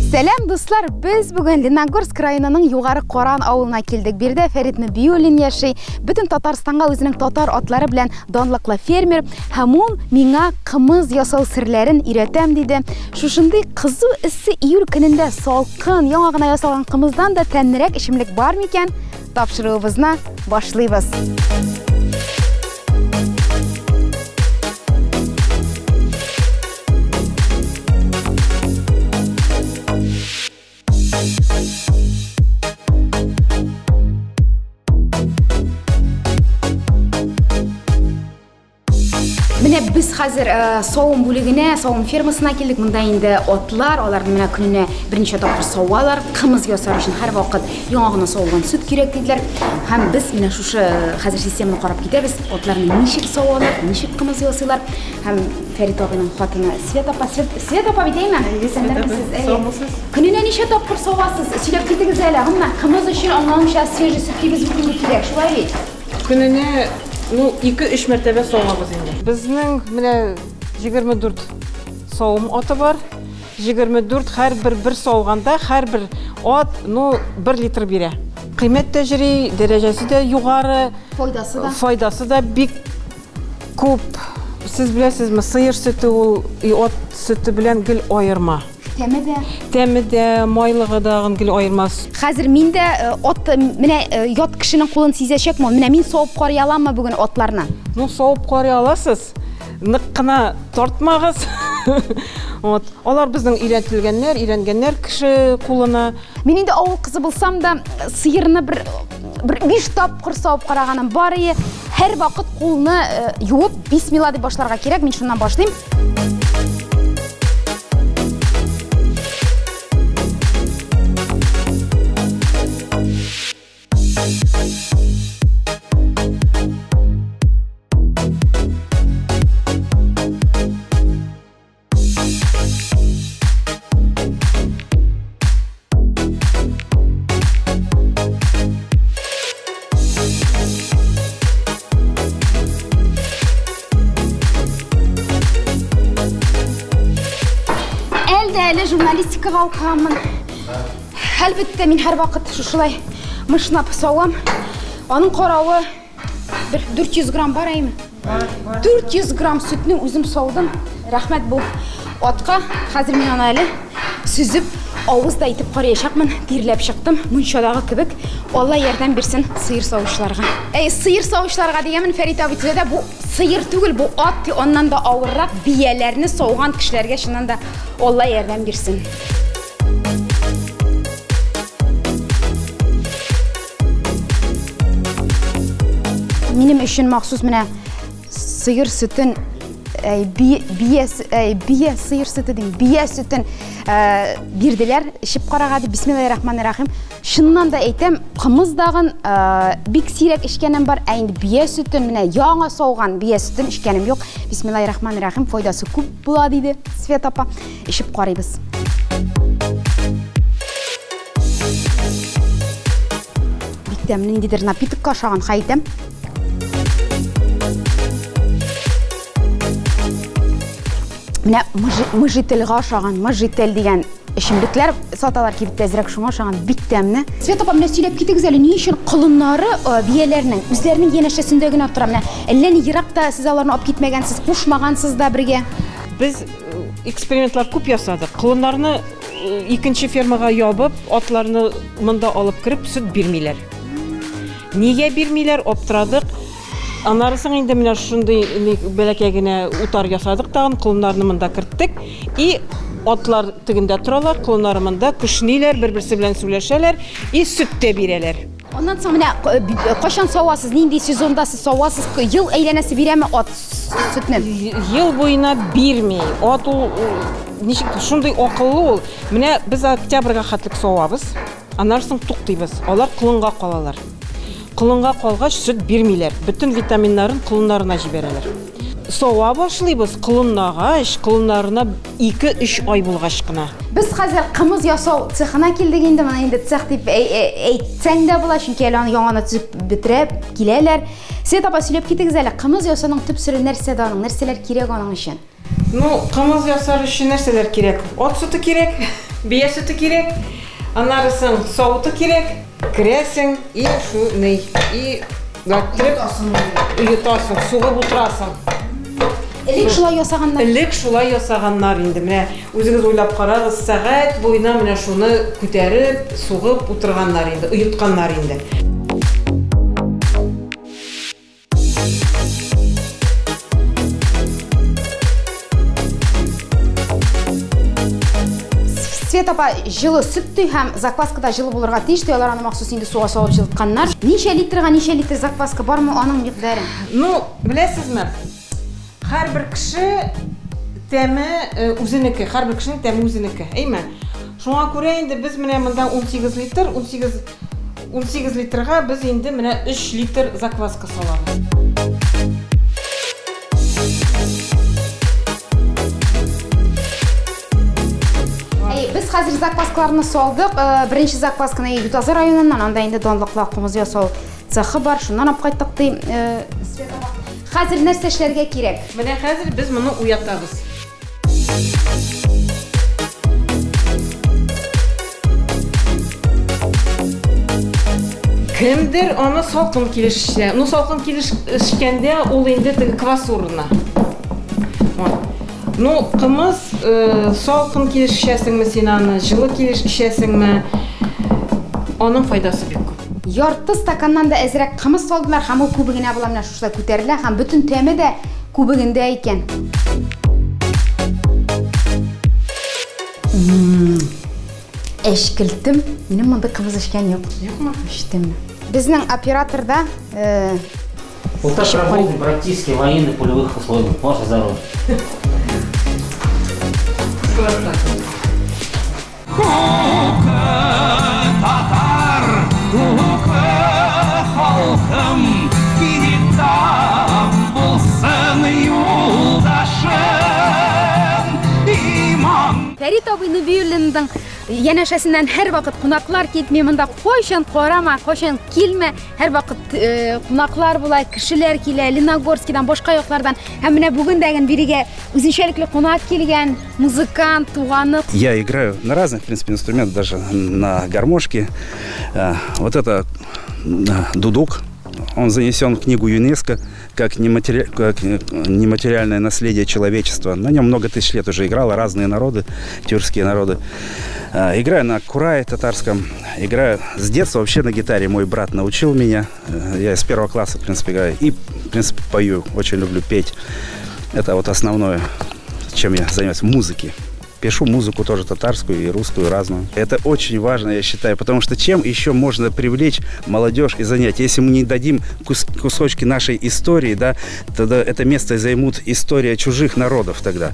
Сәлам, дуслар! Без бүген Леногорск районының Югары Каран авылына килдек. Биредә Фәрит Нәбиуллин яши. Бөтен Татарстанга үзенең татар атлары белән данлыклы фермер. Һәм ул миңа кымыз ясау серләрен өйрәтәм диде. Шушындый кызу эссе июль көнендә салкын, яңа гына ясалган кымыздан да тәмлерәк эчемлек бар микән? Тапшыруыбызны башлыйбыз. Менә без хәзер э, савым бүлегенә, савым фермасына килдек. Монда инде атлар, аларны менә көненә берничә тапкыр савалар. Кымыз ясар өчен һәрвакыт яңа гына савылган сөт кирәк диделәр. Һәм без менә шушы э, хәзер системаны карап китәбез. Атларны ничек савалар, ничек кымыз ясыйлар. Һәм Фәрит абыйның хатыны Света апа, Света апа бит әйме? Исәннәрмесез? Саумысыз. Көненә ничә тапкыр савасыз? Сөйләп китегез әле. Гомумән, кымыз өчен аңлавымча свежий сөт кибез бит инде кирәк, шулай бит? Көненә, ну, 2-3 мәртәбә савабыз инде. Безнең менә 24 савым аты бар. 24 һәрбер бер сауганда һәрбер ат, ну, 1 литр бирә. Кыйммәт тә җөри, дәрәҗәсе дә югары. Файдасы да. Файдасы да бик Күп. Сез беләсезме, сыер сөте ул ат сөте белән гел аерма. Тәме дә. Тәме дә, майлыгы да гел аерма. Хәзер мин дә э, ат менә э, ят кешенең кулын сизәчәкме? Менә мин савып карый аламмы бүген атларны? Ну, савып карый аласыз. Нык кына тартмагыз. Вот. Алар безнең өйрәтелгәннәр, өйрәнгәннәр кеше кулына. Мин инде авыл кызы булсам да, сыерны бер бер биш тапкыр савып караганым бар ие. Һәрвакыт кулны э, юып, бисмилла дип башларга кирәк. Мин шуннан башлыйм. Әле дә әле журналистикага укыганмын. Әлбәттә, мин һәрвакыт шушылай мышнап савам. Аның каравы бер 400 грамм бар әйме? 400 грамм сөтне үзем саудым. Рәхмәт бу атка. Хәзер мин аны әле сөзеп, авыз да итеп караячакмын. Тирләп чыктым, мунчадагы кебек. Алла ярдәм бирсен сыер савучыларга. Әй, сыер савучыларга дигәнмен, Фәрит абый төзәтә, бу сыер түгел, бу ат, аннан да авыррак бияләрне сауган кешеләргә чыннан да Алла ярдәм бирсен. Минем өчен махсус менә сыер сөтен бия, бия сыер сөте дим, бия сөтен бирделәр, эчеп карага дип, бисмиллаһи рахмани рахим. Чыннан да әйтәм, кымыз дагын бик сирәк эчкәнем бар, ә инде бия сөтен, менә яңа сауган бия сөтен эчкәнем юк. Бисмиллаһи рахмани рахим, файдасы күп була диде Света апа. Эчеп карыйбыз. Бик тәмле, ниндидер напитокка ошаган, хәй итәм. Менә мыжительгә ошаган, мыжитель дигән эчемлекләр саталар кибеттә, әзрәк шуңа ошаган, бик тәмле. Света апа, менә сөйләп китегез әле, ни өчен колыннары э, бияләрнең үзләренең янәшәсендә генә тора? Менә әллә ни ерак та сез аларны алып китмәгәнсез, кушмагансыз да бергә. Без экспериментлар күп ясадык. Колыннарны икенче фермага ябып, атларны монда алып кереп, сөт бирмиләр. Нигә бирмиләр, аптырадык. Аннары соң инде менә шундый бәләкәй генә утар ясадык тагын, колыннарны монда керттек. И атлар тегендә торалар, колыннары монда кешниләр, бер-берсе белән сөйләшәләр и сөт тә бирәләр. Аннан соң менә кайчан савасыз, нинди сезонда сез савасыз, ел әйләнәсе бирәме ат сөтне? Ел буена бирми. Ат ул ничек шундый акыллы ул. Менә без октябрьгә хәтлек савабыз. Аннан соң туктыйбыз. Алар колынга калалар. Колынга калгач сөт бирмиләр. Бөтен витаминнарын колыннарына җибәрәләр. Сава башлыйбыз колыннагач, колыннарына 2-3 ай булгач кына. Без хәзер кымыз ясау цехына килдек инде. Моны инде цех дип әйтсәң дә була, чөнки әле аны яңаны төзеп бетереп киләләр. Света апа, сөйләп китегез әле, кымыз ясауның төп сере нәрсәдә аның, нәрсәләр кирәк аның өчен? Ну, кымыз ясар өчен нәрсәләр кирәк? Ат сөте кирәк. Бия сөте кирәк. Аннары соң савыты кирәк. Керәсең и шуны и гаттырып оетасың, сугып утырасың. Элек шулай ясаганнар. Элек шулай ясаганнар инде. Менә үзегез уйлап карагыз, сәгать буена менә шуны күтәреп, сугып утырганнар инде, оетканнар инде. Света апа җылы сөт ди һәм закваскада җылы булырга тиеш ди, алар аны махсус инде суга салып җылытканнар. Ничә литрга ничә литр закваска бармы аның микъдары? Ну, беләсезме, һәрбер кеше тәме үзенеке, һәрбер кешенең тәме үзенеке, әйме? Шуңа күрә инде без менә монда 18 литр, 18 литрга без инде менә 3 литр закваска салабыз. Без хәзер закваскаларны салдык. Беренче заквасканы Ютазы районыннан, анда инде данлыклы кымыз ясау цехы бар, шуннан алып кайттык ди. Хәзер нәрсә эшләргә кирәк? Менә хәзер без моны уятабыз. Кемдер аны салкын килеш эчә. Ну, салкын килеш эчкәндә ул инде теге квас урынына. Ну, кымыз салкын килеш эчәсеңме син аны, җылы килеш эчәсеңме, аның файдасы бик күп. Ярты стаканнан да әзрәк кымыз салдылар һәм ул күбегенә була менә шушылай күтәрелә һәм бөтен тәме дә күбегендә икән. Эшкелтем. Минем монда кымыз эчкән юк. Юкмы? Эчтем. Безнең операторда Вот так работаем практически в военных полевых условиях. Ваше здоровье. Фәрит абый Нәбиуллинның янәшәсеннән һәрвакыт кунаклар китми, монда кайчан карама, кайчан килмә, һәрвакыт кунаклар була, кешеләр килә, Леногорскидан, башка яклардан. Һәм менә бүген дә бирегә үзенчәлекле кунак килгән, музыкант, туганы. Я играю на разных, в принципе, инструментах, даже на гармошке. Вот это дудук. Он занесен в книгу ЮНЕСКО как нематериальное наследие человечества. На нем много тысяч лет уже играло разные народы, тюркские народы. Играю на курае татарском, играю с детства вообще на гитаре. Мой брат научил меня. Я с первого класса, в принципе, играю. И, в принципе, пою, очень люблю петь. Это вот основное, чем я занимаюсь, в музыке. Пишу музыку тоже татарскую и русскую, разную. Это очень важно, я считаю, потому что чем еще можно привлечь молодежь и занять? Если мы не дадим кусочки нашей истории, да, тогда это место займут история чужих народов тогда.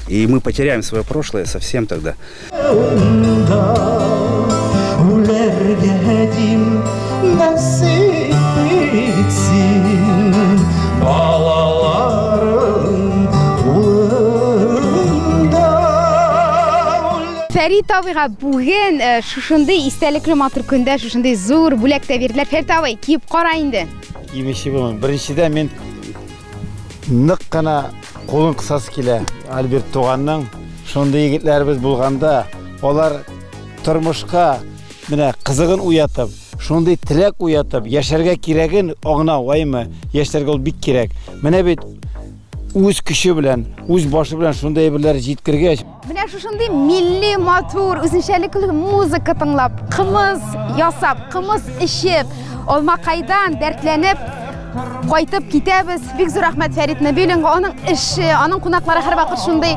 И мы потеряем свое прошлое совсем тогда. Фәрит абыйга бүген шушындый истәлекле матур көндә шушындый зур бүләк тә бирделәр. Фәрит абый, киеп кара инде. Кимеши булмый. Беренчедән мин нык кына кулын кысасы килә Альберт туганның. Шундый егетләребез булганда, алар тормышка менә кызыгын уятып, шундый теләк уятып, яшәргә кирәген аңлау, әйме? Яшьләргә ул бик кирәк. Менә бит үз көче белән, үз башы белән шундый әйберләр җиткергәч. Менә шушындый милли матур, үзенчәлекле музыка тыңлап, кымыз ясап, кымыз эчеп, Алмакайдан дәртләнеп кайтып китәбез. Бик зур рәхмәт Фәрит Нәбиуллинга. Аның эше, аның кунаклары һәрвакыт шундый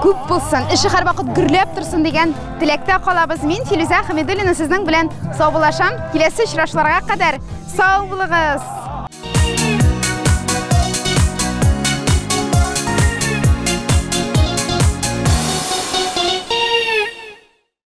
күп булсын, эше һәрвакыт гөрләп торсын дигән теләктә калабыз. Мин Филүзә Хәмидуллина сезнең белән саубуллашам. Киләсе очрашуларга кадәр сау булыгыз.